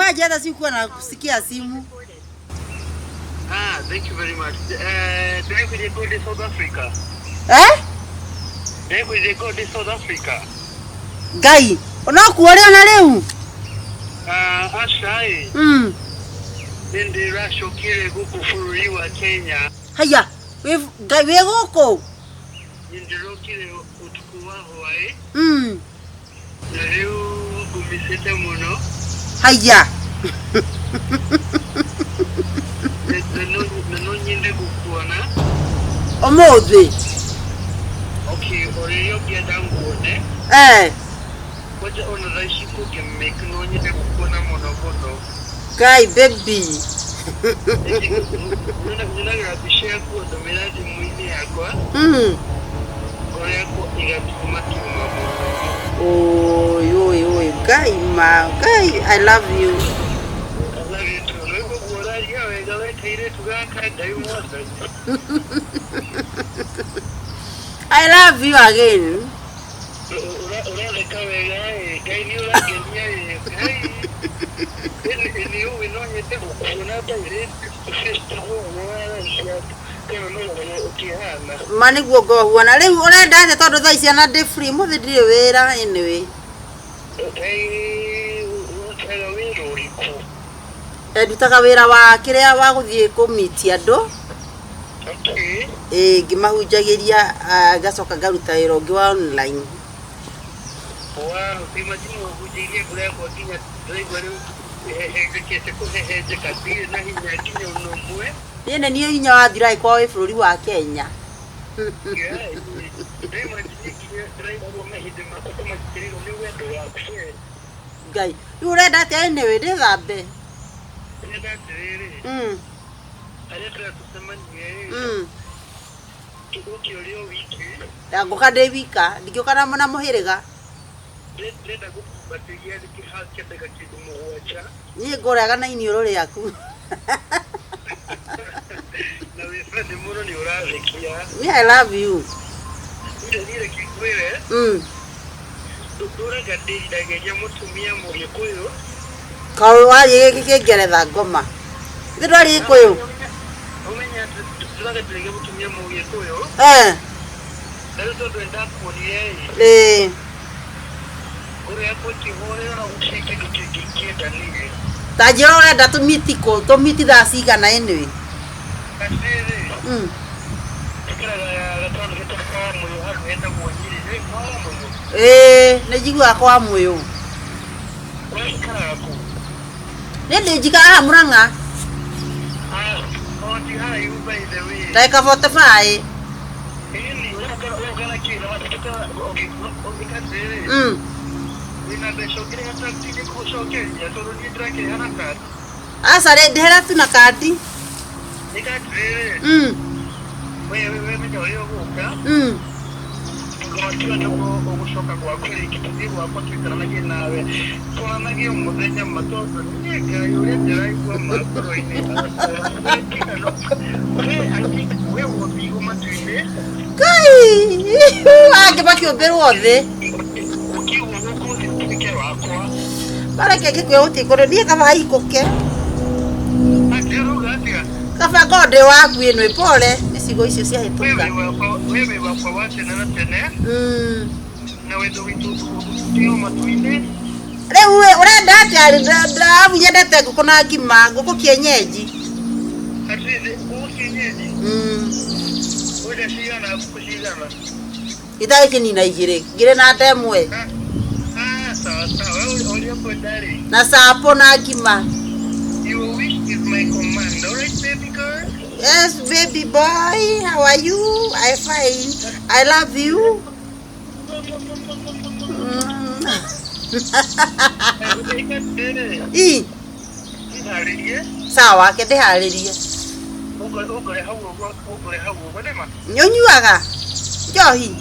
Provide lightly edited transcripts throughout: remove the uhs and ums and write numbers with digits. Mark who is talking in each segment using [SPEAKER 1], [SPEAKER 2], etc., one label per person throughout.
[SPEAKER 1] Imagine hata sikuwa nakusikia simu.
[SPEAKER 2] Ah, thank you very much. Ndĩraiguire ndĩ South Africa.
[SPEAKER 1] Eh?
[SPEAKER 2] Ndĩraiguire ndĩ South Africa.
[SPEAKER 1] Ngai, onokuo ũrĩ ona rĩu?
[SPEAKER 2] Ah, aca ĩ, nĩ ndĩracokire gũkũ bũrũri wa Kenya.
[SPEAKER 1] Haya, wĩ Ngai wĩ gũkũ?
[SPEAKER 2] Nĩ ndĩrokire ũtukũ wa hwaĩ na rĩu ngũmicĩte mũno.
[SPEAKER 1] Haya.
[SPEAKER 2] Na no nyende gũkuona.
[SPEAKER 1] Ũmũthĩ.
[SPEAKER 2] Okay, o rĩrĩa ũngĩenda nguone.
[SPEAKER 1] Eh.
[SPEAKER 2] Kwanja ona thaa ici kũngĩmake no nyende gũkuona mũno mũno.
[SPEAKER 1] Ngai baby.
[SPEAKER 2] Nyonaga mbica yaku ndũmĩra thimũ-inĩ yakwa. Ngoro yakwa ĩgatuma tuma mũno.
[SPEAKER 1] Oi oi oi, Ngai ma, Ngai I love you.
[SPEAKER 2] I love you too. Rĩu ũguo ũraria wega we kairĩtu gaka Ngai mwathani.
[SPEAKER 1] I love you again.
[SPEAKER 2] Ũratheka wega ĩ, Ngai nĩ ũrangenia ĩ, Ngai. Ĩ nĩ ũĩ no nyende gũkuona direct ũguo waragia kana no ũrĩa ũkĩhana.
[SPEAKER 1] Ma nĩguo ngohuana. Rĩu ũrenda atĩa tondũ thaa ici ona ndĩ free, ũmũthĩ ndirĩ wĩra anyway.
[SPEAKER 2] Ngai ũrutaga wĩra ũrĩkũ?
[SPEAKER 1] Ndutaga wĩra wa kĩrĩa wa gũthiĩ kũmiti andũ.
[SPEAKER 2] Okay.
[SPEAKER 1] Ĩĩ ngĩmahunjagĩria ngacoka ngaruta wĩra ũngĩ wa online.
[SPEAKER 2] Wow, imagine wahunjĩirie ngoro yakwa nginya ndĩraigua rĩu ĩhehenjekete kũhehenjeka ndirĩ na hinya nginya ona ũmwe.
[SPEAKER 1] Niĩ nĩ niĩ hinya wathira angĩkorwo wĩ bũrũri wa Kenya.
[SPEAKER 2] Ndĩraimagine nginya ndĩraigua mahĩndĩ makwa ta makĩrĩrwo nĩ wendo waku we.
[SPEAKER 1] Ngai, rĩu ũrenda atĩa anyway ndĩthambe?
[SPEAKER 2] Ndĩrenda atĩrĩrĩ, harĩa tũrenda tũcemanie ĩ, ũke ũrĩ o wiki.
[SPEAKER 1] Ngũka ndĩ wika, ndingĩũka na mũhĩrĩga.
[SPEAKER 2] Ndĩrenda gũkumbatĩria kĩa ndagĩka kĩndũ 7.
[SPEAKER 1] Niĩ ngũrega na iniũrũ rĩaku.
[SPEAKER 2] Na wĩ funny mũno nĩ ũrathekia.
[SPEAKER 1] Me I love you.
[SPEAKER 2] Niĩ reke ngwĩre, ndũraga ndĩriragĩria mũtumia mũgĩkũyũ.
[SPEAKER 1] Kaũ warie gĩkĩ kĩngeretha ngoma. Ithe ndwari gĩkũyũ?
[SPEAKER 2] Ũmenye atĩ ndũraga ndĩriragĩria mũtumia mũgĩkũyũ.
[SPEAKER 1] Eh.
[SPEAKER 2] Na rĩu tondũ nĩndakuonire ĩ.
[SPEAKER 1] Ĩĩ.
[SPEAKER 2] Ngoro yakwa ĩkĩhorera na gũtirĩ kĩndũ kĩngĩ ingĩenda niĩ.
[SPEAKER 1] Ta njĩra ũrenda tũmiti kũ? Tũmiti thaa cigana anyway?
[SPEAKER 2] Atĩrĩrĩ, njikaraga gataũni getagwo Kamũyũ handũ hetagwo Nyĩrĩ. Nĩũĩ kwa Wamũyũ?
[SPEAKER 1] Ĩĩ, nĩ njiguaga kwa Wamũyũ.
[SPEAKER 2] We ũikaraga kũ?
[SPEAKER 1] Niĩ ndĩ njikaraga haha Mũrang'a.
[SPEAKER 2] Ah, o ti haraihu by the way.
[SPEAKER 1] Ndagĩka 45.
[SPEAKER 2] Ĩni, ũroka na kĩ? Na matiketi ũngĩka atĩrĩrĩ, wĩna mbeca ũngĩrĩha taxi ngĩgũcokeria tondũ niĩ ndĩrakĩrĩha na kandi.
[SPEAKER 1] Aca rĩ, ndĩhĩra tu na kandi.
[SPEAKER 2] Ĩka atĩrĩrĩ, we menya ũrĩa ũgũka, ngwatiga nĩguo ũgũcoka gwaku rĩngĩ tũthiĩ gwakwa tũikaranagie nawe twaranagie o mũthenya ma tondũ niĩ Ngai ũrĩa ndĩraigua ma ngoro-inĩ yakwa we I think we wombirwo matu-inĩ.
[SPEAKER 1] Ngai, angĩ makĩũmbĩrwo thĩ.
[SPEAKER 2] Ũkĩigwo gũkũ thĩ ũtuĩke wakwa.
[SPEAKER 1] Bareke ngĩkwĩra gũtirĩ kũndũ niĩ kaba haikũke.
[SPEAKER 2] Atĩ ũrauga atĩa?
[SPEAKER 1] Kaba ngorwo ndĩ waku ĩno ĩ pole nĩ ciugo icio ciahĩtũka.
[SPEAKER 2] We wĩ wakwa wa tene na tene. Na wendo witũ ũtũũre matu-inĩ.
[SPEAKER 1] Rĩu ĩ ũrenda atĩa amu nyendete ngũkũ na ngima, ngũkũ kienyeji.
[SPEAKER 2] Atĩrĩrĩ, ngũkũ kienyeji? Ũrenda cigana ngũkũ cigana?
[SPEAKER 1] Itagĩkĩnina igĩrĩ, ngĩrĩ na nda ĩmwe.
[SPEAKER 2] Ah, sawa sawa, wewe ũrĩa ũkwenda rĩ.
[SPEAKER 1] Na chapo na ngima.
[SPEAKER 2] Your wish is my command, all right baby girl?
[SPEAKER 1] Yes baby boy, how are you? I fine. I love you. Ĩ. Sawa, ke ndĩharĩrie. Nĩ ũnyuaga njohi?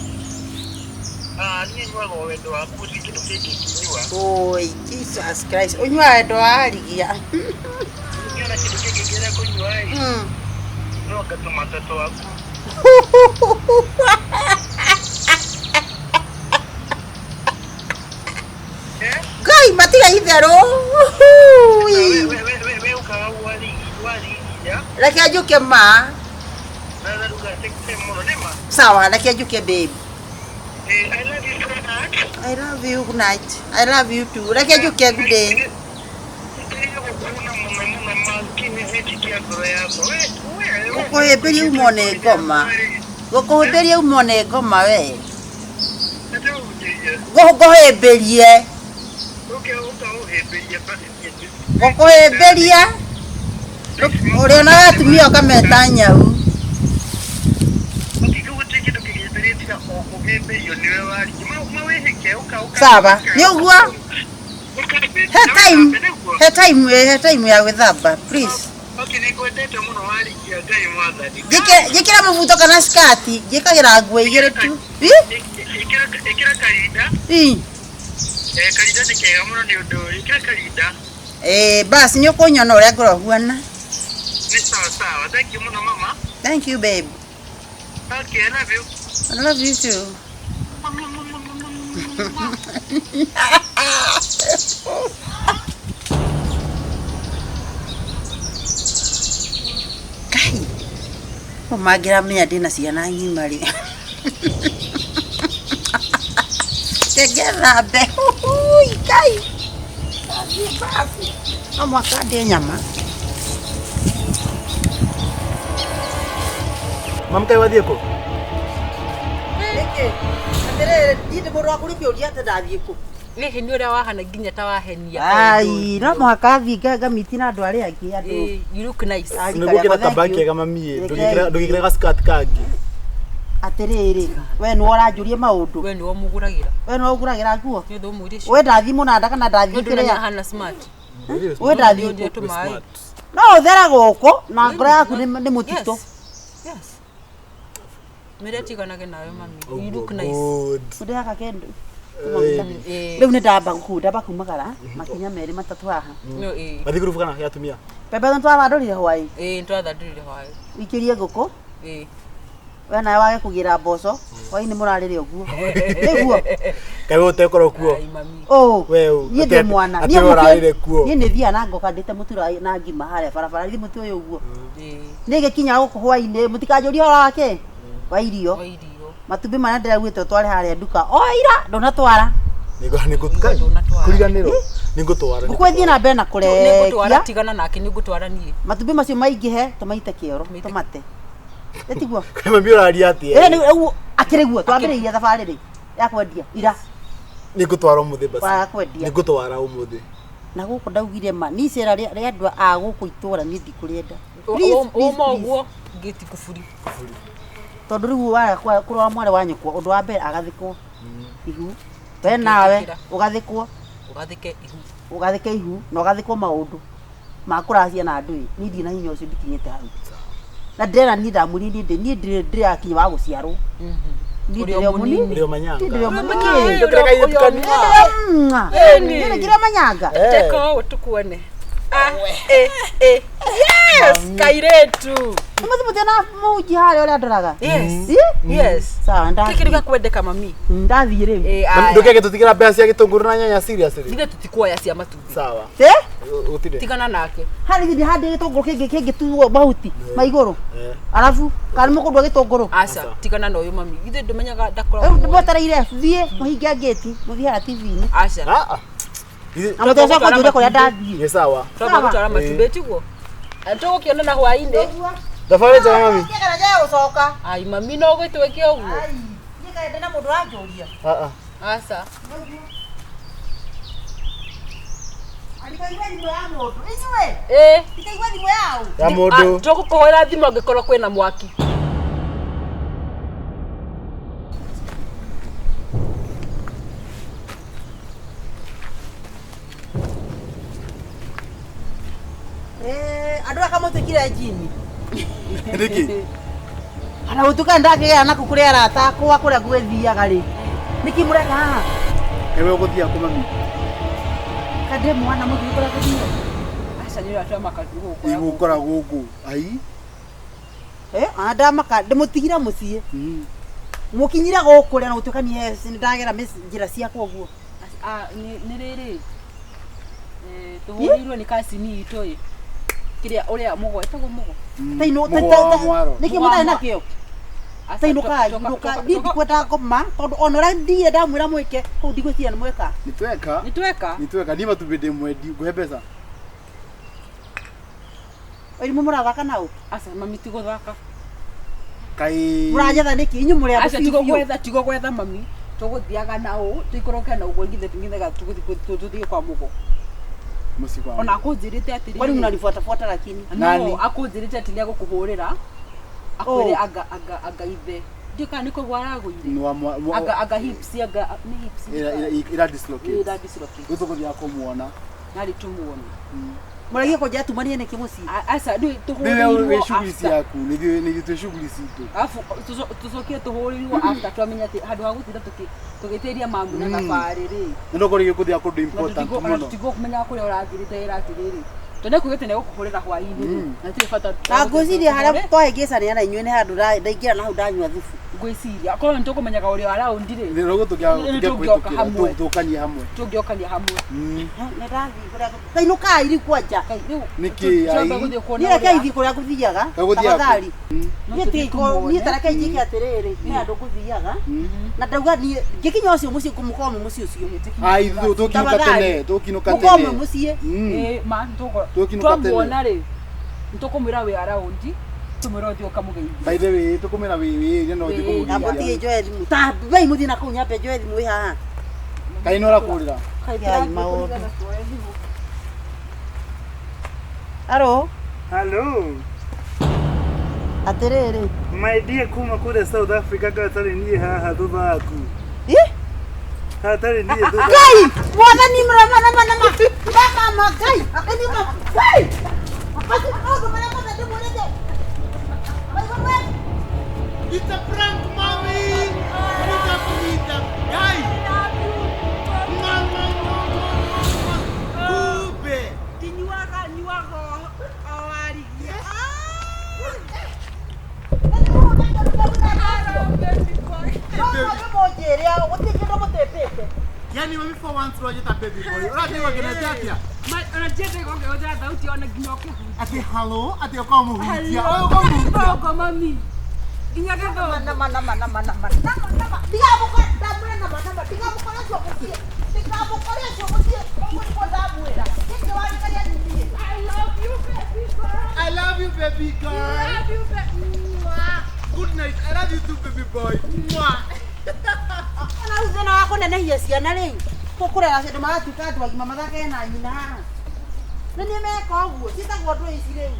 [SPEAKER 1] Oi, Jesus Christ. Ũnyuaga wendo wa arigia. Ngai matiga itherũ. Reke njũke ma.
[SPEAKER 2] Na ndũgatake time mũno nĩ ma.
[SPEAKER 1] Sawa, reke njũke babe.
[SPEAKER 2] Eh, I love you so much.
[SPEAKER 1] I love you, good night. I love you too. Reke njũke, good day.
[SPEAKER 2] Ndirĩ gũkuona mũno mũno ma kĩhĩhĩti kĩa ngoro yakwa. We, we, we.
[SPEAKER 1] Gũkũhĩmbĩria umwo nĩ ngoma. Gũkũhĩmbĩria umwo nĩ ngoma we.
[SPEAKER 2] Nĩndĩũhunjĩrie.
[SPEAKER 1] Ngũhĩmbĩrie.
[SPEAKER 2] Ũke ũkaũhĩmbĩria basi niĩ.
[SPEAKER 1] Gũkũhĩmbĩria. Ũrĩonaga atumia ũkameta nyau.
[SPEAKER 2] Gũtirĩ kĩndũ kĩhĩmbĩrie tiga o kũhĩmbĩrio nĩwe waririe. Mawĩhĩke ũka ũka.
[SPEAKER 1] Sawa, nĩ ũguo?
[SPEAKER 2] Ũka
[SPEAKER 1] He time, he time, he time ya gwĩthamba, please.
[SPEAKER 2] Okay, nĩngwendete mũno warigia Ngai mwathani.
[SPEAKER 1] Njĩkĩra mũbuto kana skati, njĩkagĩra nguo igĩrĩ tu. Ĩ?
[SPEAKER 2] Ĩkĩra ĩkĩra karinda.
[SPEAKER 1] Ĩ.
[SPEAKER 2] Eh, karinda nĩ kega mũno nĩ ũndũ ĩkĩra karinda.
[SPEAKER 1] Eh, basi nĩ ũkũnyona ũrĩa ngoragwo huana.
[SPEAKER 2] Nĩ sawa sawa. Thank you mũno mama.
[SPEAKER 1] Thank you babe.
[SPEAKER 2] Okay, I love you.
[SPEAKER 1] I love you too. Kai. Mangĩramenya ndĩna ciana ng'ima rĩ. Ngethambe. Hui, Kai. Ndathiĩ babu. No mũhaka ndĩe nyama.
[SPEAKER 3] Mamkai wathiĩ kũ?
[SPEAKER 1] Nĩkĩ? Atĩrĩrĩ, niĩ ndĩ mũndũ wa kũrĩ kĩũria atĩ ndathiĩ kũ?
[SPEAKER 4] Gĩkĩ nĩ ũrĩa wahana nginya ta wahenia.
[SPEAKER 1] Ai, no mũhaka thiĩ ngamiti na andũ arĩa angĩ andũ.
[SPEAKER 4] Eh, you look nice.
[SPEAKER 1] Ai.
[SPEAKER 3] Nĩguo kĩna
[SPEAKER 1] Thank you.
[SPEAKER 3] kabaki kega mami
[SPEAKER 1] Rekei.
[SPEAKER 3] ndũgĩkĩre gaskirt kangĩ.
[SPEAKER 1] Atĩrĩrĩ, we nĩwe ũranjũria maũndũ.
[SPEAKER 4] We nĩwe ũmũgũragĩra.
[SPEAKER 1] We nĩwe ũngũragĩra nguo.
[SPEAKER 4] Nĩ ũndũ ũmwĩre ũcio.
[SPEAKER 1] We ndathiĩ mũnanda kana ndathiĩ
[SPEAKER 4] Nĩ ũndũ ũrĩa
[SPEAKER 1] kĩrĩa.
[SPEAKER 4] ahana smart.
[SPEAKER 1] We ndathiĩ
[SPEAKER 4] Nĩ ũndũ
[SPEAKER 1] kũ?
[SPEAKER 4] tũmaĩ.
[SPEAKER 1] No ũthere gũkũ na ngoro yaku nĩ nĩ mũtitũ.
[SPEAKER 4] Yes. Yes. Mĩrĩa tiganage nayo mami. You look nice.
[SPEAKER 3] Good.
[SPEAKER 1] Ndĩhaka kĩndũ.
[SPEAKER 4] Eh,
[SPEAKER 1] Rĩu nĩ ndamba kuu, ndamba kumagara makinya merĩ matatũ haha.
[SPEAKER 4] no, eh.
[SPEAKER 3] Mathiĩ ngurubu kana ya atumia?
[SPEAKER 1] Mbembe nĩ twathandũrire hwaĩ.
[SPEAKER 4] Eh, nĩtwathandũrire hwaĩ.
[SPEAKER 1] Ũikĩrie ngũkũ.
[SPEAKER 4] Eh.
[SPEAKER 1] We nawe wage kũgĩra mboco. Hwaĩ-inĩ mũrarĩre ũguo. Nĩguo.
[SPEAKER 3] Kaĩ we ũtekorwo kuo?
[SPEAKER 4] Ai mami.
[SPEAKER 1] Ũ.
[SPEAKER 3] We ũ,
[SPEAKER 1] Niĩ ndĩ mwana.
[SPEAKER 3] atĩ
[SPEAKER 1] Niĩ
[SPEAKER 3] we ũrarĩre kuo.
[SPEAKER 1] Niĩ nĩ thiaga na ngoka ndĩte mũtu na ngima harĩa barabara. Githĩ mũtu ũyũ ũguo.
[SPEAKER 4] Eh,
[SPEAKER 1] Nĩ gĩkinya gũkũ hwaĩ-inĩ mũtikanjũrie ũhoro wake wa irio.
[SPEAKER 4] wa irio.
[SPEAKER 1] Matumbĩ marĩa ndĩraugĩte ũtware harĩa nduka. O ira ndũnatwara.
[SPEAKER 3] Nĩngũtwara.
[SPEAKER 4] Ndũnatwara.
[SPEAKER 3] Kũriganĩrwo. Nĩngũtwara.
[SPEAKER 1] Ngũkũ ĩthiĩ na mbere na
[SPEAKER 4] Nĩngũtwara
[SPEAKER 1] kũrekia.
[SPEAKER 4] tigana nake nĩngũtwara niĩ.
[SPEAKER 1] Matumbĩ macio maingĩhe tũmaite kĩoro
[SPEAKER 4] Tũmaite-
[SPEAKER 1] tũmate. Ĩtiguo.
[SPEAKER 3] Kaĩ mami ũraria atĩa?
[SPEAKER 1] Ĩĩ nĩ ũguo akĩrĩ guo twambĩrĩirie thabarĩ rĩ ya kwendia ira
[SPEAKER 3] Nĩngũtwara ũmũthĩ basi.
[SPEAKER 1] wa kwendia.
[SPEAKER 3] Nĩngũtwara ũmũthĩ.
[SPEAKER 1] Na gũkũ ndaugire ma niĩ icera rĩa rĩa andũ a gũkũ itũra niĩ ndikũrĩenda. Please, please,
[SPEAKER 4] Ũma
[SPEAKER 1] please.
[SPEAKER 4] ũguo ngĩti kuburi.
[SPEAKER 1] Tondũ rĩu waga kũrora mwarĩ wa nyũkwa ũndũ wa mbere agathikwo ihu. We nawe
[SPEAKER 4] Ndingĩtĩkĩra.
[SPEAKER 1] ũgathikwo
[SPEAKER 4] Ũgathike ihu.
[SPEAKER 1] ũgathike ihu na ũgathikwo maũndũ ma kũracia na andũ ĩ niĩ ndirĩ na hinya ũcio ndikinyĩte hau. Na ndĩrera niĩ ndamwĩrire niĩ ndĩ niĩ ndirĩ ndĩrakinya wa gũciarwo. Niĩ
[SPEAKER 4] Ũrĩ o
[SPEAKER 1] ndĩrĩ o mũnini.
[SPEAKER 4] mũnini.
[SPEAKER 3] Ũrĩ o manyanga.
[SPEAKER 1] Niĩ ndĩrĩ o mũnini.
[SPEAKER 3] Ndũkĩreka airĩtu kanini.
[SPEAKER 4] Ĩni.
[SPEAKER 1] Niĩ nĩkĩrĩ o manyanga.
[SPEAKER 3] Eh.
[SPEAKER 4] Teka ũũ tukuone. Ah, eh, eh. Yes, kairetu.
[SPEAKER 1] Nĩ mũthiĩ mũtiona mũhunjia harĩa ũrĩa ndoraga.
[SPEAKER 4] Yes.
[SPEAKER 1] Ĩ?
[SPEAKER 4] Yes.
[SPEAKER 1] Sawa
[SPEAKER 4] Kĩkĩ
[SPEAKER 1] ndathiĩ.
[SPEAKER 4] gĩa kwendeka mami.
[SPEAKER 1] Ndathiĩ rĩu.
[SPEAKER 4] Eh,
[SPEAKER 3] Mami,
[SPEAKER 4] aya.
[SPEAKER 3] ndũkĩage tũtigĩra mbeca cia gĩtũngũrũ na nyanya seriously.
[SPEAKER 4] Ithuĩ tũtikuoya cia matumbĩ.
[SPEAKER 3] Sawa.
[SPEAKER 1] Ĩ?
[SPEAKER 3] Gũtirĩ.
[SPEAKER 4] Tigana nake.
[SPEAKER 1] Harĩ githĩ handĩ gĩtũngũrũ kĩngĩ kĩngĩtuo mahuti ma igũrũ.
[SPEAKER 3] Eh.
[SPEAKER 1] Arabu kana mũkũndua gĩtũngũrũ.
[SPEAKER 4] Aca,
[SPEAKER 3] Aca.
[SPEAKER 4] tigana na ũyũ mami. Ithuĩ ndũmenyaga
[SPEAKER 1] Rĩu
[SPEAKER 4] ndakoragwo.
[SPEAKER 1] mwetereire thiĩ mũhinge ngĩti mũthiĩ harĩa TV-inĩ.
[SPEAKER 4] Aca.
[SPEAKER 3] Ah, ah. Ithuĩ-
[SPEAKER 1] Na mũtigacoka kũnjũria kũrĩa ndathiĩ.
[SPEAKER 3] Nĩ sawa.
[SPEAKER 4] Twamba gũtwara matumbĩ tiguo. Tũgũkĩonana hwaĩ-inĩ.
[SPEAKER 3] Thabarĩ njega mami.
[SPEAKER 1] Kana njage gũcoka.
[SPEAKER 4] Ai mami no ũgĩtwĩke ũguo.
[SPEAKER 1] Ai, niĩ kaĩ ndĩ na mũndũ ũranjũria.
[SPEAKER 3] Ah, ah.
[SPEAKER 4] Aca.
[SPEAKER 1] Ndikaigua thimũ ya mũndũ. Inyuĩ,
[SPEAKER 4] Eh.
[SPEAKER 1] ndikaigua thimũ yaũ.
[SPEAKER 3] Ya mũndũ.
[SPEAKER 4] Tũgũkũhũrĩra thimũ angĩkorwo kwĩna mwaki.
[SPEAKER 1] Eh, andũ aka mũtuĩkire njini.
[SPEAKER 3] Nĩkĩ?
[SPEAKER 1] Kana gũtuĩka nĩndakĩgĩa naku kũrĩ arata akwa kũrĩa ngũgĩthiaga rĩ. Nĩkĩ mũreka haha?
[SPEAKER 3] Ewe ũgũthiĩ kũ mami?
[SPEAKER 1] Kaĩ ndĩ mwana mũthiĩ kũrĩa ngũthiĩ?
[SPEAKER 4] Aca nĩ ũrĩa twamaka gũkũ.
[SPEAKER 3] Igũkora gũkũ. Ai.
[SPEAKER 1] Eh, ona ndamaka ndĩmũtigire mũciĩ. Mũkinyire gũkũ rĩ na gũtuĩka niĩ nĩndagera njĩra ciakwa ũguo.
[SPEAKER 4] Ah, nĩ rĩrĩ. Eh, tũhũrĩirwo nĩ kacini itũ ĩ. Kĩrĩa ũrĩa mũgo ĩtagwo mũgo.
[SPEAKER 1] Taino
[SPEAKER 3] Mũgo wa mwaro.
[SPEAKER 1] nĩkĩ mũtarĩ nakĩo?
[SPEAKER 4] Aca,
[SPEAKER 1] Tainũkai, inũkai. Niĩ ndikwenda ngoma tondũ ona ũrĩa ndigire ndamwĩra mwĩke kũu ndigwĩciria nĩ mweka.
[SPEAKER 3] Nĩ tweka.
[SPEAKER 4] Nĩ tweka.
[SPEAKER 3] Nĩ tweka. Niĩ matumbĩ ndĩ mwendi ngũhe mbeca.
[SPEAKER 1] Irimũ mũrathaka nao.
[SPEAKER 4] Aca mami ti gũthaka.
[SPEAKER 3] Kaĩ.
[SPEAKER 1] Mũranjetha nĩkĩ? Inyuĩ mũrĩ andũ
[SPEAKER 4] Aca tigo
[SPEAKER 1] biũ biũ.
[SPEAKER 4] gwetha tigo gwetha mami. Tũgũthiaga na ũũ tũikũrũke na ũguo nginya nginya tũthiĩ kwa mũgo.
[SPEAKER 3] Mũciĩ kwa.
[SPEAKER 4] Ona akũnjĩrĩte atĩrĩrĩ.
[SPEAKER 1] Kwani mnanifuatafuata lakini?
[SPEAKER 3] Nani?
[SPEAKER 4] No, akũnjĩrĩte atĩ nĩegũkũhũrĩra. Akwĩre anga anga anga ithe. Ndiũĩ kana nĩ kũgwa aragũire.
[SPEAKER 3] Nĩ wa mwa.
[SPEAKER 4] Anga anga hips anga nĩ hips.
[SPEAKER 3] Ira ira dislocate.
[SPEAKER 4] Ira dislocate.
[SPEAKER 3] Rĩu tũgũthiaga kũmuona.
[SPEAKER 4] Narĩ tũmuone.
[SPEAKER 1] Mũragia kũnjĩra tumanie nĩkĩ mũciĩ?
[SPEAKER 4] Aca rĩu
[SPEAKER 3] Nĩwe
[SPEAKER 4] tũhũrĩirwo
[SPEAKER 3] wĩ shughuli
[SPEAKER 4] after.
[SPEAKER 3] ciaku. Nĩ ithuĩ nĩ ithuĩ twĩ shughuli citũ.
[SPEAKER 4] Alafu tucokie tũhũrĩirwo after twamenya atĩ handũ ha gũtinda tũgĩtĩria mamu na thabarĩ rĩ.
[SPEAKER 3] Nĩ ndũkorwo gĩkũthiaga kũndũ
[SPEAKER 4] Na
[SPEAKER 3] important
[SPEAKER 4] ona
[SPEAKER 3] mũno.
[SPEAKER 4] tũtigũkũmenyaga kũrĩa ũrathirĩte wĩra atĩrĩrĩ. Tondũ nĩkuugĩte nĩegũkũhũrĩra hwaĩ-inĩ rĩ. Na tirĩ bata.
[SPEAKER 1] Na ngwĩciria harĩa twahĩngĩcania na inyuĩ nĩ handũ ndaingĩra na hau ndanyua thubu.
[SPEAKER 4] Ngwĩciria akorwo nĩtũkũmenyaga ũrĩa around rĩ.
[SPEAKER 3] Nĩ rogo
[SPEAKER 4] Nĩ tũngĩoka hamwe.
[SPEAKER 3] tũngĩokanie hamwe.
[SPEAKER 4] Tũngĩokania hamwe.
[SPEAKER 1] Nĩ ndathiĩ kũrĩa tainũkai rĩu kwanja.
[SPEAKER 4] Kai rĩu
[SPEAKER 3] Nĩkĩ,
[SPEAKER 4] twambe
[SPEAKER 3] ai?
[SPEAKER 4] gũthiĩ kuona
[SPEAKER 1] Niĩ reke
[SPEAKER 4] ũrĩa-
[SPEAKER 1] ithiĩ kũrĩa ngũthiaga.
[SPEAKER 3] Gũthiaga kũ?
[SPEAKER 1] Tafadhali.
[SPEAKER 4] No
[SPEAKER 1] Niĩ
[SPEAKER 4] tũthiĩ
[SPEAKER 1] tigĩkorwo niĩ
[SPEAKER 4] tũmuone.
[SPEAKER 1] ta reke njĩke atĩrĩrĩ, nĩ handũ ngũthiaga. Na ndauga niĩ ngĩkinya ũcio mũciĩ ngũmũkorwo mwĩ mũciĩ ũcio.
[SPEAKER 3] Ai tũkinũka
[SPEAKER 1] Tafadhali.
[SPEAKER 3] tene, tũkinũka
[SPEAKER 1] Mũkorwo mwĩ
[SPEAKER 3] tene.
[SPEAKER 1] mũciĩ.
[SPEAKER 4] Ĩĩ, ma nĩtũgũ-
[SPEAKER 3] Tũkinũka
[SPEAKER 4] twamuona rĩ nĩtũkũmwĩra wĩ around tũmwĩre ũthiĩ ũkamũgeithie.
[SPEAKER 3] By the way, tũkũmwĩra wĩ wĩ no ũthiĩ
[SPEAKER 4] Wĩ.
[SPEAKER 1] Namba
[SPEAKER 3] kũmũgeithia.
[SPEAKER 1] thiĩ njoe thimũ. Ta mbei mũthiĩ na kũu nyambe njoe thimũ ĩ haha.
[SPEAKER 3] Kaĩ nĩ ũrakũrĩra?
[SPEAKER 1] Kai maũndũ. Aro,
[SPEAKER 5] Hello,
[SPEAKER 1] atĩrĩrĩ.
[SPEAKER 5] my dear kuma kule South Africa gatarĩ niĩ haha thutha waku.
[SPEAKER 1] Ĩ?
[SPEAKER 5] Hatarĩ niĩ thutha.
[SPEAKER 1] Ngai, mwathani mrama nama nama. Mama Ngai, akani ma. Ngai. Basi maũndũ marĩa mothe ndĩmwĩrĩte. Maigua mwe.
[SPEAKER 3] It's a prank, mommy. It's a prank, guys. Kumbe.
[SPEAKER 4] Ndinyuaga nyuaga o warigia.
[SPEAKER 3] Yani mami for once rwajeta baby boy. Ũratigwo ngenete atĩa?
[SPEAKER 4] Ona njĩte gongeonjera thauti ona nginya ũkĩhutia.
[SPEAKER 3] Atĩ hello, atĩ ũkamũhutia. Ũyũ ũkamũhutia.
[SPEAKER 4] Gĩthũngũ mami. Nginya gĩthũngũ.
[SPEAKER 1] Nama nama nama nama nama nama. Ndigamũkore ndamwĩra nama nama. Ndigamũkore ũcio mũciĩ. Ndigamũkore ũcio mũciĩ. Ũguo nĩguo ndamwĩra. Gĩkĩ warikaria niĩ.
[SPEAKER 4] I love you baby girl.
[SPEAKER 3] I love you baby girl.
[SPEAKER 4] Love you baby. Mwah.
[SPEAKER 3] Good night. I love you too baby boy. Mwah.
[SPEAKER 1] Ona rĩu thĩna wa kũnenehia ciana rĩu kũrera andũ maratuĩka andũ agima mathakage na nyina haha. Nĩ niĩ meka ũguo ciĩtagwo ndũ ici rĩu.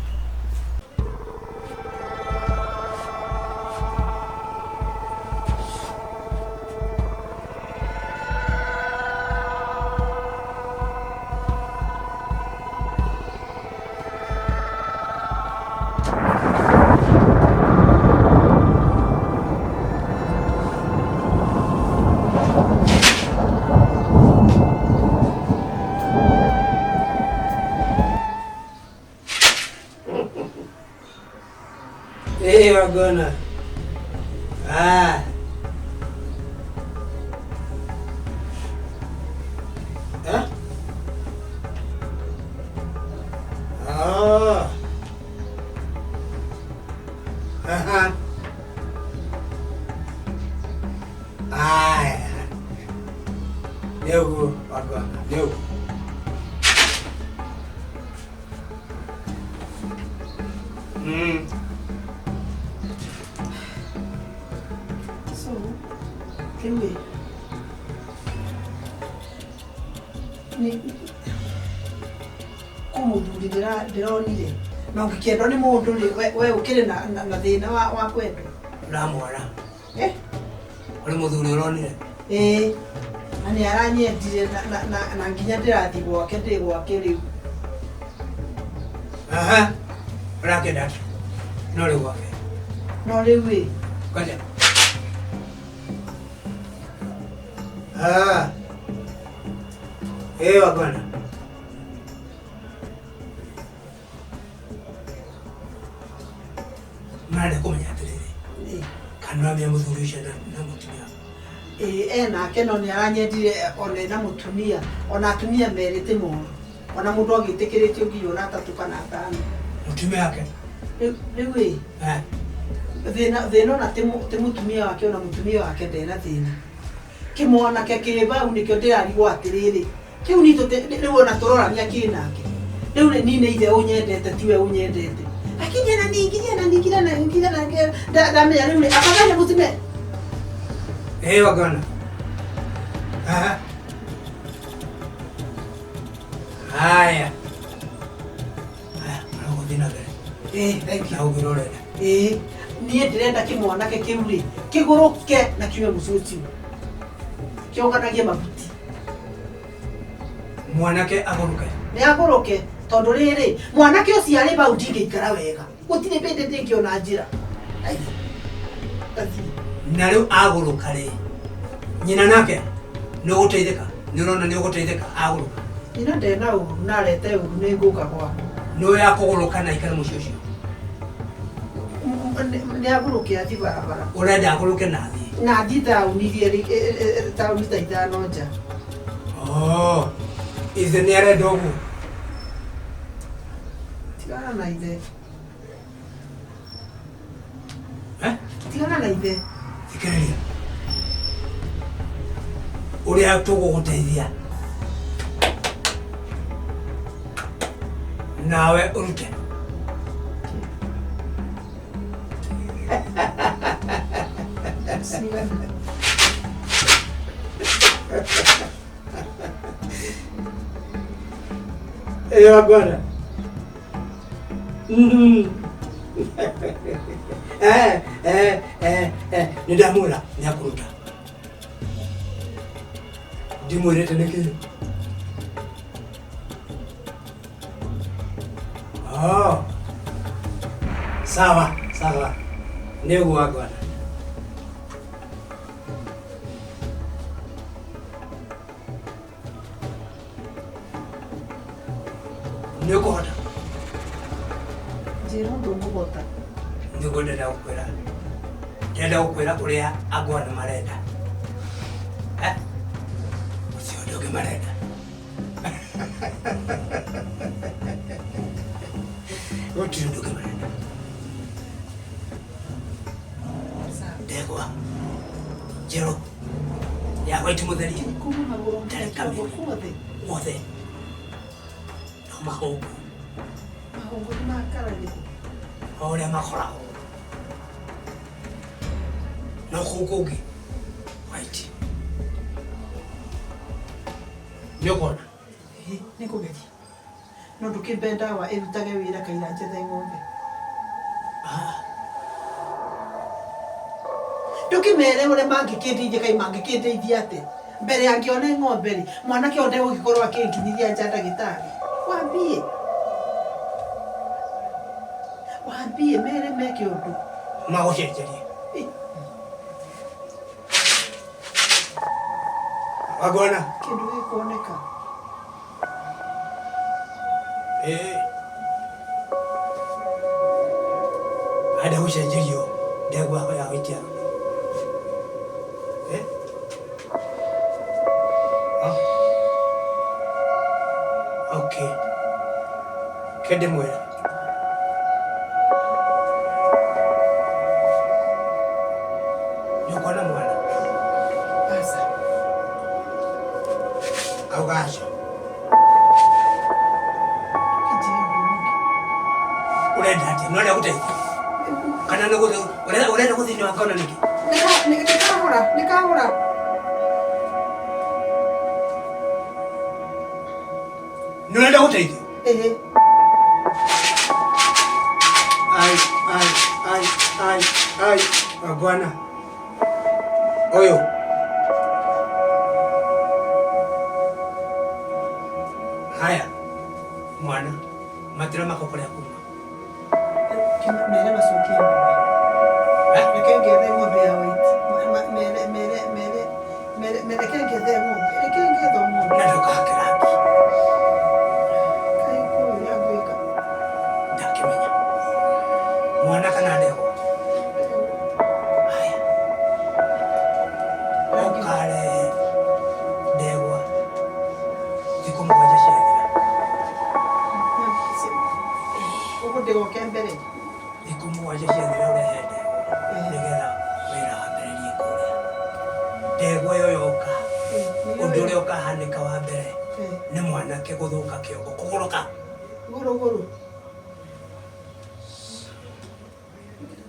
[SPEAKER 6] Hey, Wagona. Ah. Huh? Oh. Uh-huh. Ah. Neu, Wagona. Neu. Mm.
[SPEAKER 7] So, rĩu ĩ nĩ kũ mũthuri ndĩronire na ũngĩkĩendwo nĩ mũndũ rĩ we ũkĩrĩ na thĩna wa kwendwo.
[SPEAKER 6] Ũramwara.
[SPEAKER 7] Eh?
[SPEAKER 6] Kũrĩ mũthuri ũronire?
[SPEAKER 7] Ĩĩ, na nĩ aranyendire na nginya ndĩrathiĩ gwake ndĩ gwake rĩu.
[SPEAKER 6] Aha. Ũrakĩenda atĩa? No rĩ gwake.
[SPEAKER 7] No rĩu ĩ.
[SPEAKER 6] Ngoja. Ah. Eh, Wagwana. Mara kũmenya atĩrĩrĩ. Kana ũramenya mũthuri ũcio na mũtumia.
[SPEAKER 7] Ĩĩ, enake no nĩ aranyendire ona ena mũtumia, ona atumia merĩ ti moru. Ona mũndũ agĩtĩkĩrĩtio nginya ona atatũ kana atano.
[SPEAKER 6] Mũtumia wake.
[SPEAKER 7] Rĩu ĩ thĩna thĩna ona ti mũtumia wake ona mũtumia wake ndena thĩna kĩmwanake kĩ bau nĩkĩo ndĩrarigwo atĩrĩrĩ kĩu ni rĩu ona tũrorania kĩ nake rĩu nĩ niĩ nĩ ithe ũnyendete tiwe ũnyendete lakini ananiingilia ananiingilia ananiingilia na ndamenya rĩu nĩ afadhali mũtumia.
[SPEAKER 6] Wagana. Aha. Haya. Haya, ũgũthiĩ na mbere.
[SPEAKER 7] Thank
[SPEAKER 6] Na
[SPEAKER 7] you.
[SPEAKER 6] ũngĩra ũrenda.
[SPEAKER 7] Niĩ ndĩrenda kĩmwanake kĩu rĩ kĩgũrũke na kiume mũciĩ ũcio kĩonganagie mahuti.
[SPEAKER 6] Mwanake agũrũke.
[SPEAKER 7] Nĩ agũrũke tondũ rĩrĩ mwanake ũcio arĩ bau ndingĩikara wega gũtirĩ bĩndĩ ndĩngĩona njĩra. Ai, ngathiĩ.
[SPEAKER 6] Na rĩu agũrũka rĩ nyina nake nĩ ũgũteithĩka nĩ ũrona nĩ ũgũteithĩka agũrũka.
[SPEAKER 7] Nyina ndena ũru na arete ũru nĩ ngũka gwakwa.
[SPEAKER 6] Nĩ ũyũ akũgũrũka na aikare mũciĩ ũcio.
[SPEAKER 7] Nĩ agũrũke athiĩ barabara.
[SPEAKER 6] Ũrenda agũrũke na athiĩ.
[SPEAKER 7] Na athiĩ taũni iria taũni ta ithano nja.
[SPEAKER 6] Oh, ithe nĩ arenda ũguo.
[SPEAKER 7] Tigana na ithe.
[SPEAKER 6] Eh?
[SPEAKER 7] Tigana na ithe.
[SPEAKER 6] Thikĩrĩria. Ũrĩa tũgũgũteithia. Nawe ũrute.
[SPEAKER 7] Cigana.
[SPEAKER 6] Wagwana. Nĩ ndamwĩra nĩ akũruta. Ndimwĩrĩte nĩkĩ? Oh. Sawa, sawa. Nĩ ũguo wagwana. Nĩ ũkũhota.
[SPEAKER 7] Njĩra ũndũ ngũhota.
[SPEAKER 6] Nĩguo ndĩrenda gũkwĩra. Ndĩrenda gũkwĩra ũrĩa angwana marenda. Ũcio ũndũ ũngĩ marenda. Gũtirĩ ũndũ ũngĩ marenda. Ndegwa njerũ ya white mũtheri.
[SPEAKER 7] Kuma magũrũ
[SPEAKER 6] Ndarĩ kamĩrĩ.
[SPEAKER 7] guothe.
[SPEAKER 6] Guothe. No mahũngũ.
[SPEAKER 7] Mahũngũ nĩ makaragĩrwo.
[SPEAKER 6] O ũrĩa makoragwo. No kũu kũngĩ white. Nĩ ũkuona?
[SPEAKER 7] Nĩ ngũgeria. No ndũkĩmbe ndawa ĩrutage wĩra kaira njethe ng'ombe. Ndũkĩmere ũrĩa mangĩkĩndeithia kai mangĩkĩndeithia atĩa. Mbere angĩone ng'ombe rĩ mwanake ũyũ ndegũgĩkorwo akĩnginyithia nja ndagĩtarĩ. Wambie. Wambie mere meke ũndũ.
[SPEAKER 6] Magũcenjerie. Wagwana.
[SPEAKER 7] Kĩndũ gĩkuoneka.
[SPEAKER 6] Anda gũcenjerio ndegwa ya white ya. Okay. Kende mwera. Nĩũkuona mwana?
[SPEAKER 7] Aca.
[SPEAKER 6] Auga aca.
[SPEAKER 7] Kĩnjĩre ũndũ ũngĩ.
[SPEAKER 6] Ũrenda atĩa? Nĩ ũrenda gũteithio? Kana nĩ gũthiĩ ũrenda gũthiĩ nĩ wakona nĩkĩ?
[SPEAKER 7] Nĩ kahora, nĩ kahora.
[SPEAKER 6] Nĩ ũrenda gũteithio?
[SPEAKER 7] Ĩĩ.
[SPEAKER 6] Ai, ai, ai, ai, ai, wagwana. Ũyũ. Haya, mwana, matira mako kũrĩa kuma.
[SPEAKER 7] Mere macokie ng'ombe. Reke ngethe ng'ombe ya white. Mere mere mere mere mere reke ngethe ng'ombe. Reke ngethe ng'ombe.
[SPEAKER 6] Na ndũkahake rangi.
[SPEAKER 7] Kaĩ kũĩ ũrĩa ngwĩka.
[SPEAKER 6] Ndakĩmenya. Mwana kana ndegwa? Haya. Ũkarehe ndegwa thikũ mũgwanja ciathira.
[SPEAKER 7] Ũguo Ndĩgoke mbere.
[SPEAKER 6] Thikũ mũgwanja ciathira ũrehe ndegwa nĩgetha wĩra wambĩrĩrie kũrĩa. Ndegwa ĩyo yoka, ũndũ ũrĩa ũkahanĩka wa mbere nĩ mwanake gũthũka kĩongo, kũgũrũka.
[SPEAKER 7] Gũrũgũrũ.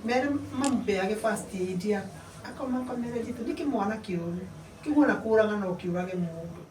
[SPEAKER 7] Mere mamũpeage first aid ya akomakomere jitu nĩ kĩmwana kĩũru kĩu ona kũraga no kĩũrage mũndũ.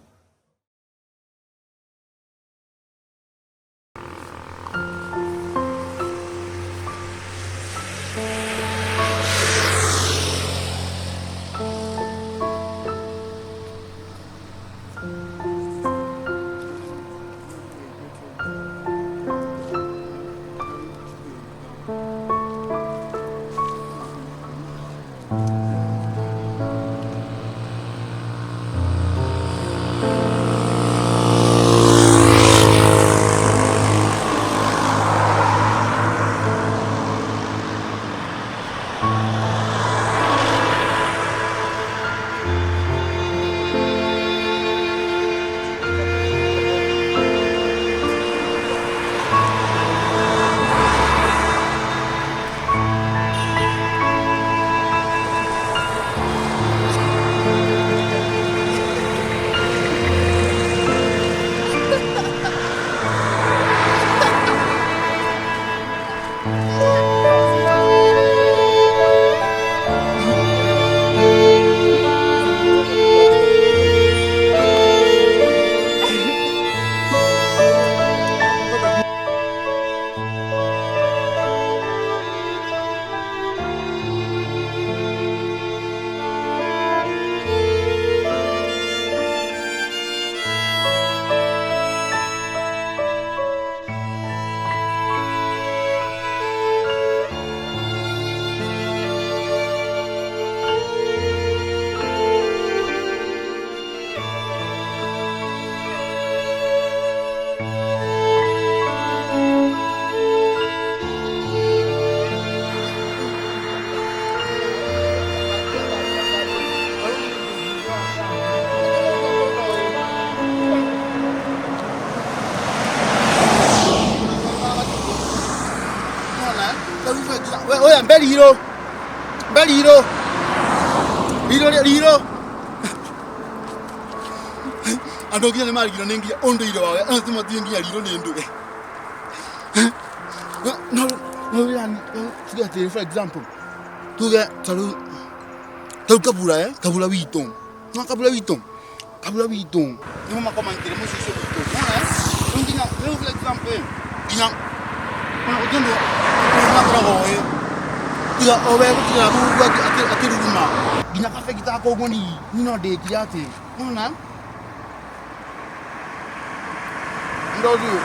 [SPEAKER 3] Oya mbeliro. Mbeliro. Riro riro. Andũ nginya nĩ marigirwo nĩ nginya ũndũire wao. Andũ matiũĩ nginya riro nĩ ndũge. No no yani tuge atĩrĩ for example tuge tarĩu tarĩu kabura eh kabura witũ. No kabura witũ. Kabura witũ. Nĩmo makomangire mũciĩ ũcio witũ. Nona eh? Rĩu nginya rĩu for example eh nginya ona gũtirĩ ũndũ makoragwo oĩ tiga o we gũtiga mũndũ akĩruruma nginya kabengi ta koguo ni no ndĩkire atĩ nona ndothiĩ.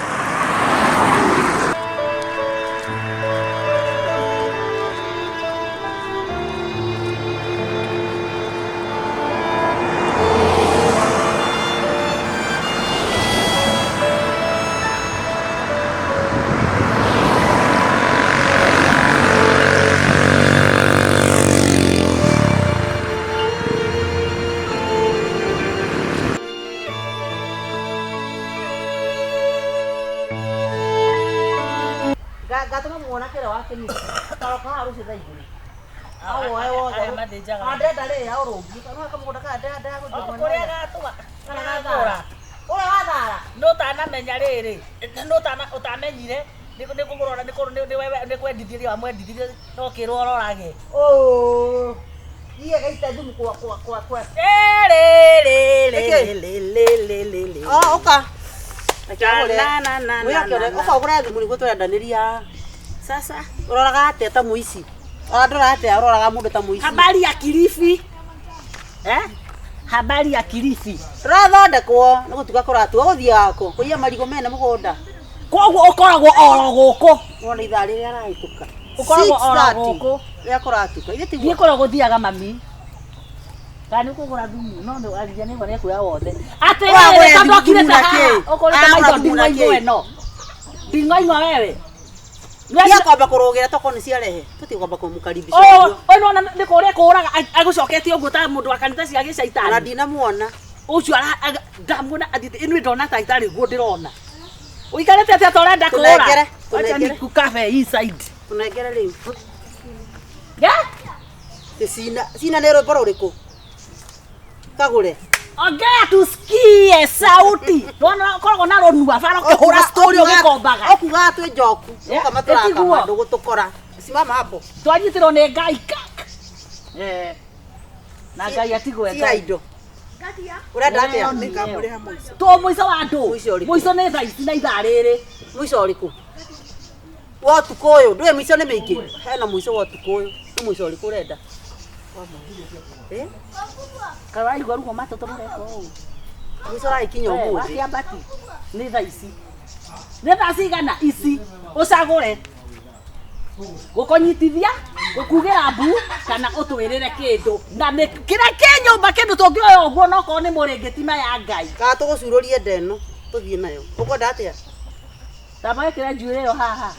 [SPEAKER 1] Ngatũma mwanake ũrĩa wa kĩnusu karoka haha rũciũ thaa igĩrĩ awoe wothe.
[SPEAKER 4] Arĩa mathĩnjaga.
[SPEAKER 1] Ah, ndĩrenda rĩrĩ aũrũngie no kamũgũnda kaya ndĩrenda gũthiĩ mwena
[SPEAKER 4] Kũrĩa
[SPEAKER 1] ũrĩa.
[SPEAKER 4] gatũma
[SPEAKER 1] Kana gathara ũrĩa wathara
[SPEAKER 4] no ũtanamenya rĩrĩ no ũtamenyire nĩ kũgũrora nĩ kwendithirie wamwendithirie no kĩrwo ũrorage.
[SPEAKER 1] Oh, iye gaita thumu kwa kwa kwa kwa.
[SPEAKER 4] Rĩrĩrĩrĩrĩrĩrĩrĩ.
[SPEAKER 1] Oh, ũka.
[SPEAKER 4] Na, na, na, na, na, na.
[SPEAKER 1] Ũka ũgũre thumu nĩguo tũrendanĩria.
[SPEAKER 4] Sasa
[SPEAKER 1] Ũroraga atĩa ta mũici? Ora ndũroraga atĩa ũroraga mũndũ ta mũici?
[SPEAKER 4] habari ya Kilifi eh? Habari ya Kilifi
[SPEAKER 1] Tũrathondekwo nĩ gũtuga kũratua gũthiaga kũ? Kũiya marigũ mene mũgũnda.
[SPEAKER 4] Koguo ũkoragwo oro gũkũ.
[SPEAKER 1] Wona ithaa rĩrĩa arahĩtũka.
[SPEAKER 4] Ũkoragwo oro
[SPEAKER 1] 6:30
[SPEAKER 4] gũkũ.
[SPEAKER 1] Rĩrĩa kũratuka. Ithe tiguo.
[SPEAKER 4] Thiĩ kũrĩa gũthiaga mami. Kana nĩ ũkũgũra thumu no nĩ aria nĩ nĩkuoya wothe. Atĩrĩrĩ
[SPEAKER 1] Ũragũra
[SPEAKER 4] tondũ
[SPEAKER 1] thumu
[SPEAKER 4] okire ta
[SPEAKER 1] na
[SPEAKER 4] haha
[SPEAKER 1] kĩ?
[SPEAKER 4] ũkũrĩte
[SPEAKER 1] Aragũra
[SPEAKER 4] maitho
[SPEAKER 1] thumu na
[SPEAKER 4] nding'oing'o
[SPEAKER 1] kĩ?
[SPEAKER 4] ĩno. Nding'oing'o wewe.
[SPEAKER 1] Tiga kwamba kũrũgĩra tokorwo nĩ ciarehe. Tũtige kwamba kũmũkaribisha.
[SPEAKER 4] Ũyũ
[SPEAKER 1] ũguo.
[SPEAKER 4] ũyũ nĩwona nĩ kũrĩa kũraga agũcoketie ũguo ta mũndũ wa kanitha cia
[SPEAKER 1] Ona
[SPEAKER 4] gĩcaitani.
[SPEAKER 1] ndinamuona.
[SPEAKER 4] Ũcio ndamuona athiĩte ĩno ndona ta itarĩ guo ndĩrona. Ũikarĩte atĩa ta ũrenda kũra?
[SPEAKER 1] Tũnengere.
[SPEAKER 4] Wacha nikukabe hii side.
[SPEAKER 1] Tunengere rĩu.
[SPEAKER 4] Yeah?
[SPEAKER 1] Cina cina nĩ rwĩmbo rũrĩkũ? Kagũre.
[SPEAKER 4] Ongea tusikie sauti. Nona koragwo na rũnua bara ũkĩhũra story ũgĩkombaga.
[SPEAKER 1] Ũkugaga twĩ njoku. Ũkama tũrakama ndũgũtũkora. Simama hapo.
[SPEAKER 4] Twanyitirwo nĩ Ngai kak. Eh. Na Ngai atigwe
[SPEAKER 1] Ngai. Indo. Ũrenda atĩa?
[SPEAKER 7] Nĩngamũrĩha mũico.
[SPEAKER 4] To mũico wa andũ.
[SPEAKER 1] Mũico ũrĩkũ?
[SPEAKER 4] Mũico nĩ thaa ici na ithaa rĩrĩ.
[SPEAKER 1] Mũico ũrĩkũ? Wa ũtukũ ũyũ, ndũĩ mĩico nĩ mĩingĩ. Hena mũico wa ũtukũ ũyũ. Nĩ mũico ũrĩkũ ũrenda? Eh?
[SPEAKER 4] Karaigua ruo matũ tũreka ũũ.
[SPEAKER 1] Mũico ũragĩkinya ũmũthĩ.
[SPEAKER 4] Wakĩambati nĩ thaa ici. Nĩ thaa cigana ici ũcagũre. Gũkũnyitithia, gũkugĩra mbu kana ũtwĩrĩre kĩndũ. Na nĩ kĩrĩa kĩ nyũmba kĩndũ tũngĩoya ũguo no korwo nĩ mũrĩngĩti maya Ngai.
[SPEAKER 1] Kana tũgũcurũrie nda ĩno tũthiĩ nayo. Ũkwenda atĩa?
[SPEAKER 4] Tamba wĩkĩre njuĩrĩ ĩyo haha.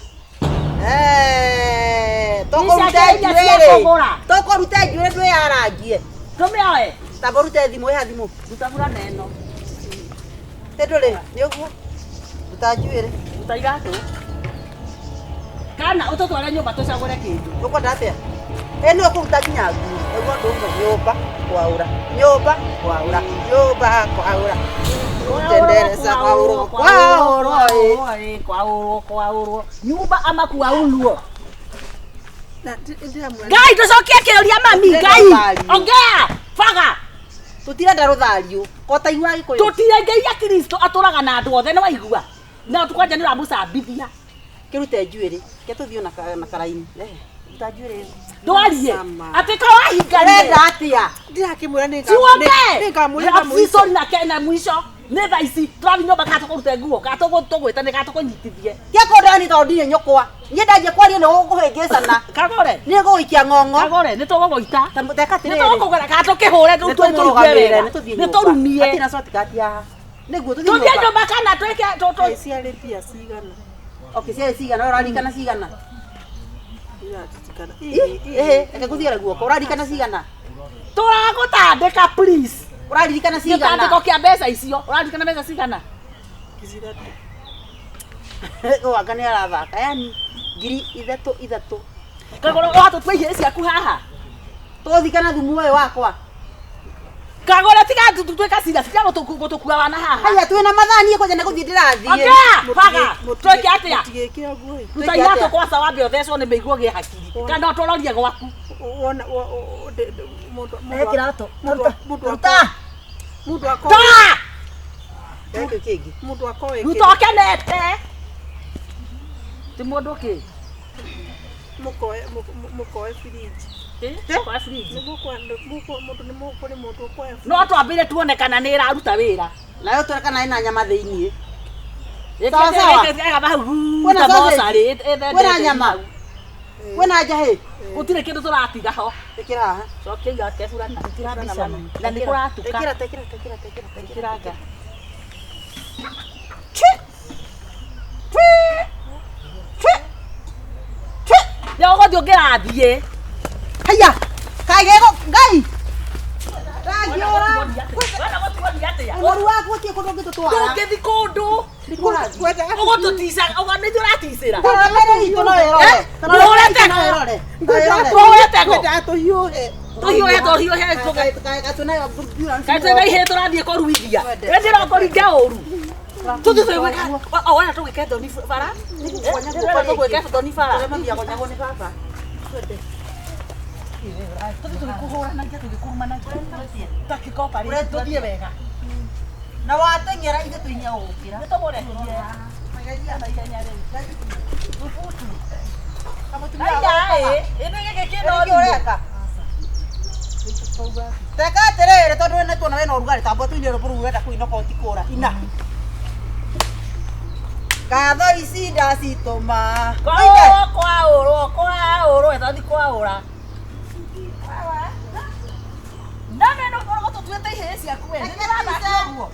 [SPEAKER 1] Eh,
[SPEAKER 4] Ici
[SPEAKER 1] tũkũruta
[SPEAKER 4] cia
[SPEAKER 1] njuĩrĩ.
[SPEAKER 4] kũgũra.
[SPEAKER 1] Tũkũruta njuĩrĩ twĩyarangie.
[SPEAKER 4] Tũmĩoe.
[SPEAKER 1] Tamba ũrute thimũ, ĩha thimũ.
[SPEAKER 4] Ruta burana ĩno.
[SPEAKER 1] Ĩ ndũrĩ, nĩ ũguo. Ruta njuĩrĩ.
[SPEAKER 4] Ruta iratũ. Kana ũtũtware nyũmba tũcagũre kĩndũ.
[SPEAKER 1] Ũkwenda atĩa? Ĩ nĩwe ũkũruta nginya nguo. Nĩguo ũndũ ũmwe, nyũmba kwaũra. Nyũmba kwaũra. Nyũmba kwaũra. Tendereza kwaũrwo kwaũrwo ĩ.
[SPEAKER 4] Kwaũrwo kwaũrwo. Nyumba ama kwaũrwo.
[SPEAKER 7] Na ndĩramwĩra.
[SPEAKER 4] Ngai tũcokie kĩũria mami Ngai.
[SPEAKER 1] Rũthario.
[SPEAKER 4] Ongea. Baga.
[SPEAKER 1] Tũtirenda rũthario. Ko taigua Gĩkũyũ.
[SPEAKER 4] Tũtirengeria Kristo atũraga na andũ othe nĩ waigua. Na kwanja nĩ ũramũcambithia.
[SPEAKER 1] Kĩrute njuĩrĩ. Ke tũthiĩ na karaini. Ruta njuĩrĩ ĩyo.
[SPEAKER 4] Ndwarie.
[SPEAKER 7] Sama.
[SPEAKER 4] Atĩ ka wahinganire.
[SPEAKER 1] Ũrenda atĩa?
[SPEAKER 7] Ndĩrakĩmwĩra
[SPEAKER 4] Tuongee.
[SPEAKER 7] nĩngamũrĩha mũico.
[SPEAKER 4] Season na na mwisho. Nĩ thaa ici tũrathiĩ nyũmba kana tũkũrute nguo kana tũgwĩtane kana tũkũnyitithie.
[SPEAKER 1] Tia kũndani tondũ ndirĩ nyũkwa. Niĩ ndanjia kwaria nĩ ũgũkũhĩngĩcana.
[SPEAKER 4] Kagũre.
[SPEAKER 1] Niĩ ngũgũikia ng'ong'o.
[SPEAKER 4] Kagũre nĩ tũgũgũita.
[SPEAKER 1] Teka
[SPEAKER 4] Nĩ
[SPEAKER 1] atĩrĩrĩ.
[SPEAKER 4] tũgũkũgũra kana tũkĩhũre
[SPEAKER 1] Nĩ
[SPEAKER 4] tũigue
[SPEAKER 1] tũmũrũgamĩrĩre,
[SPEAKER 4] wega.
[SPEAKER 1] nĩ tũthiĩ
[SPEAKER 4] Nĩ
[SPEAKER 1] nyũmba.
[SPEAKER 4] tũrumie.
[SPEAKER 1] Hatirĩ na shortcut haha. Nĩguo tũthiĩ
[SPEAKER 4] Tũthiĩ
[SPEAKER 1] nyũmba.
[SPEAKER 4] nyũmba kana twĩke
[SPEAKER 7] Kaĩ ciarĩ mbia cigana?
[SPEAKER 1] Okay, ciarĩ cigana, ũraririkana cigana?
[SPEAKER 7] Ndĩraririkana.
[SPEAKER 1] Ĩhĩ, reke ngũthigĩre guoko. Ũraririkana cigana?
[SPEAKER 4] Tũragũtandĩka please.
[SPEAKER 1] Ũraririkana cigana?
[SPEAKER 4] Gĩtandĩko kĩa mbeca icio. Ũraririkana mbeca cigana?
[SPEAKER 7] Ithatũ.
[SPEAKER 1] Wanga nĩ arathaka. Yani 3,000 ithatũ.
[SPEAKER 4] Kagũre watũtua ihĩĩ ciaku haha.
[SPEAKER 1] Tũgũthikana thumu ũyũ wakwa.
[SPEAKER 4] Kagũre tiga tũtuĩka serious tiga gũtũkua wana haha.
[SPEAKER 1] Haya twĩna mathaa niĩ kwanja nĩ gũthiĩ ndĩrathiĩ.
[SPEAKER 4] Ongea baga. Twĩke atĩa?
[SPEAKER 7] Mũtigĩke ũguo ĩ.
[SPEAKER 4] Ruta iratũ kwaca wambe ũthecwo nĩ mĩiguo gĩ hakiri. Kana ũtũrorie gwaku.
[SPEAKER 7] Wona mũndũ
[SPEAKER 1] Rehe kĩratũ.
[SPEAKER 7] Ruta. Mũndũ akoe.
[SPEAKER 4] Toa!
[SPEAKER 1] Rehe kĩu kĩngĩ.
[SPEAKER 7] Mũndũ akoe.
[SPEAKER 4] Ruta ũkenete. Ti mũndũ kĩ?
[SPEAKER 7] Mũkoe mũkoe fridge.
[SPEAKER 4] Kwa fridge.
[SPEAKER 7] Mũndũ nĩ kũrĩ mũndũ ũkoya
[SPEAKER 4] No twambire tuone kana nĩ ĩraruta wĩra.
[SPEAKER 1] Nayo tuone kana ĩna nyama thĩiniĩ. Sawa sawa.
[SPEAKER 4] Kwĩna
[SPEAKER 1] Kwĩna sausage? Kwĩna nyama? Kwĩna njahĩ?
[SPEAKER 4] Gũtirĩ kĩndũ tũratiga ho.
[SPEAKER 1] Ĩkĩra haha.
[SPEAKER 4] Cokia igake burana.
[SPEAKER 1] Ĩkĩra mbica.
[SPEAKER 4] Na nĩ kũratuka.
[SPEAKER 1] Ĩkĩra, ĩkĩra, ĩkĩra, ĩkĩra, ĩkĩra.
[SPEAKER 4] Ĩkĩra. Nĩ ũgũthiĩ ũngĩrathiĩ.
[SPEAKER 1] Haya. Kaĩ gego Ngai. Ndangĩũra. Ũru waku gũtirĩ kũndũ ũngĩtũtwara.
[SPEAKER 4] Tũngĩthiĩ kũndũ. Ũgũtũticaga, nĩ ithuĩ ũraticĩra.
[SPEAKER 1] Tarora mbere itũ no ĩrore.
[SPEAKER 4] Tũhũre tego.
[SPEAKER 1] Ĩrore.
[SPEAKER 4] Tũhũre tego.
[SPEAKER 7] Ngwendaga tũhiũhe.
[SPEAKER 4] Tũhiũhe, tũhiũhe. Kaĩ twĩna ihĩĩ tũrathiĩ kũruithia. Ĩndĩ no kũringe ũru. Tũthiĩ twĩgwĩka. O wena tũgwĩke thoni bara. Tũgwĩke thoni bara.
[SPEAKER 1] Kũnyagwo nĩ baba.
[SPEAKER 4] Tũthiĩ tũgĩkũhũranagia tũgĩkũrumanagia. Ta kĩkopa rĩ, tũthiĩ wega.
[SPEAKER 1] Na wateng'era ithe tũinya gũgũkĩra.
[SPEAKER 4] Nĩ tũmũrekie. Na ihenya rĩu. Thubutu. Aya ĩ, ĩno gĩkĩ kĩna
[SPEAKER 1] Nĩkĩ ũreka? Teka atĩrĩrĩ tondũ nĩ tuona wĩna ũrugarĩ tamba tũine rũbũrũ ũrenda kũinũka ũtikũra. Ina. Ngatho ici ndacitũma.
[SPEAKER 4] Kwaũrwo, kwaũrwo, kwaũrwo, ĩtathi kwaũra. Na nĩ no ũkoragwo tũtuĩte ihĩĩ ciaku we. Nĩ ndĩrathaka ũguo.